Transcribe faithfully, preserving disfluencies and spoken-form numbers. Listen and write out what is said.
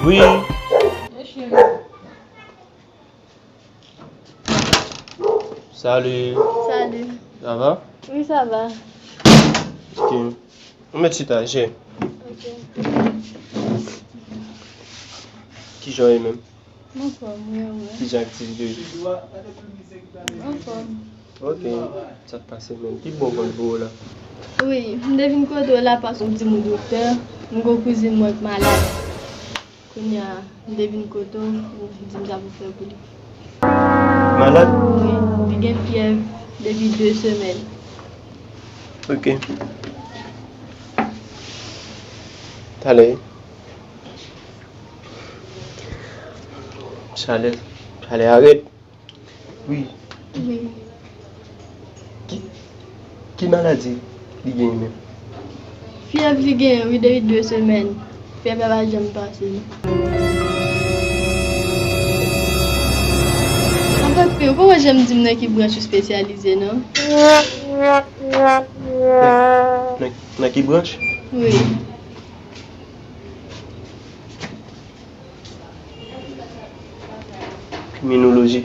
Wi. Salut. Salut. Ça va? Oui, ça va. Ok. Ou mèt chita, je. Ok. Kijan w ye menm? Anfòm, wi, wi. Kijan aktivite yo? Anfòm. Ok. Sa k pase menm? Ki bò w konn voye w la? Wi, m te vin kote w la paske w di m ou doktè. M gon kouzin mwen k malad. Kounye a, m te vin kote w, ou di m sa pou fè pou li. Malad? Wi, li gen fyèv depi de semèn. Ok. Talè. Chalè, chalè a rèd. Wi. Wi. Ki, ki maladi li genyen menm? Fyèv li genyen, wi, depi de semèn. Fyèv la pa janm pase, non. Anfèt, pi, ou poko janm di m nan ki branch ou espesyalize, non? Nan, nan, nan ki branch? Wi. Kriminoloji.